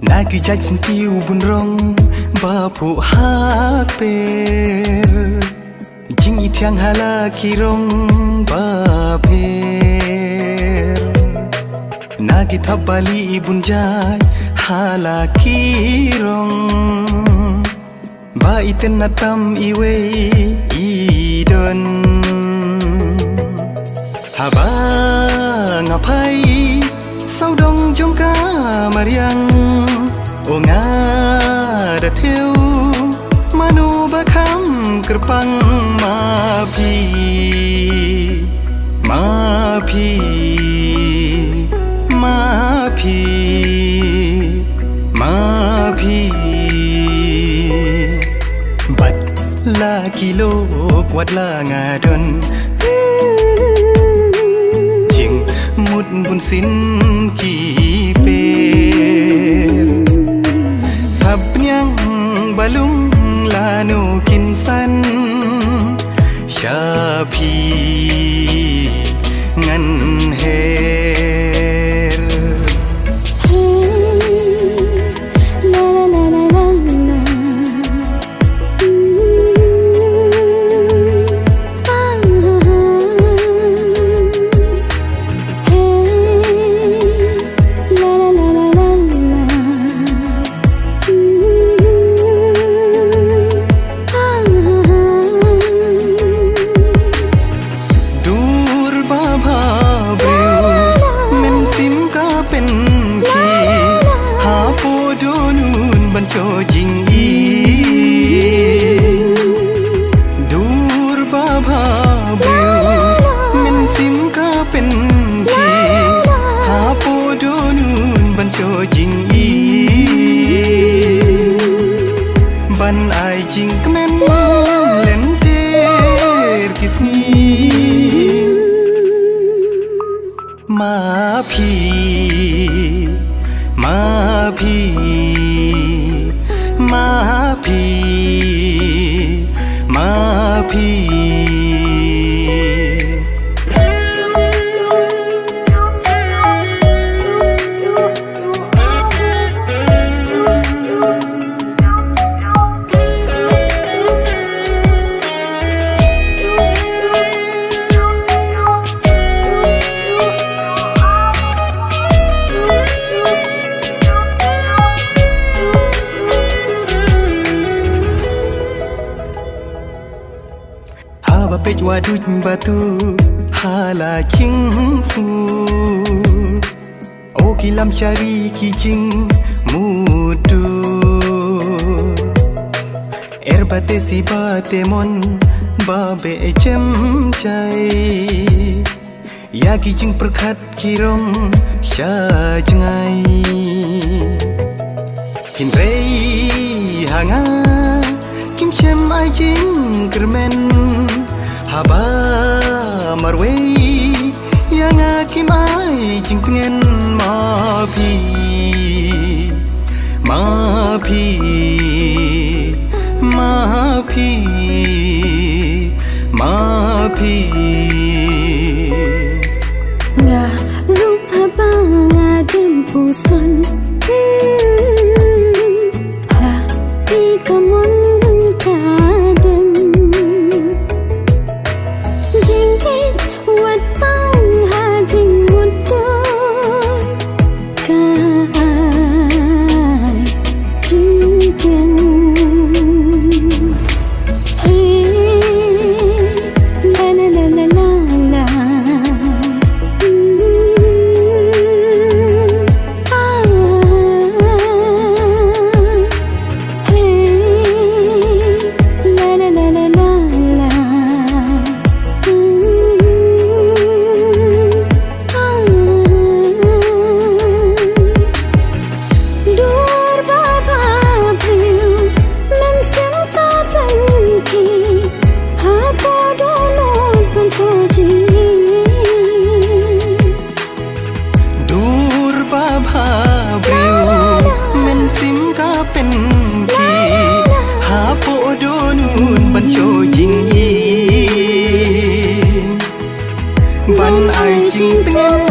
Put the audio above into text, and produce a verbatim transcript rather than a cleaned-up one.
Na ki jait syntiew bun rong ba phuh ha kper, jingithiang ha la ki rong ba pher. Na ki thap ba lieh bun jait ha la ki rong, ba iten na tam iwei i don. Haba nga phai sawdong jong ka mariang, o nga da thew mano ba kham kyrpang. Ma phi, ma phi, ma phi, ma phi. Bad la ki lok wat la nga don, jingmut bun sien ki per. Hap niang ba lung lano kin san, sha phi ngan her. Dur ba bha briew, mynsiem ka pynkhih, hapoh dohnud ban shu jingim. Dur ba bha briew, mynsiem ka pynkhih, hapoh dohnud ban shu jingim. Ban ai jingkmen lynter ki sngi. Ma phi, ma phi, ma phi, ma phi. Haba peit wa duh ba tu ha la jingsngur, o ki lam shari ki jingmut dur. Er ba te si ba te mon ba be jem jai, ïa ki jingpyrkhat ki rong sha jngai. Hynrei ha nga kim shym ai jingkyrmen, haba marwei ïa nga kim ai jingtngen. Ma phi, ma phi, ma phi, ma phi. Nga ruh haba nga dem pyrshang, hmm, ha phi ka mon ka dem. Jingkit wat tang ha jingmut dur, ka ai jingkren. Hey, la la la la la la. Mm, ah, hey, la la la la la la. Mm, ah. Dur ba bha briew, men Teng teng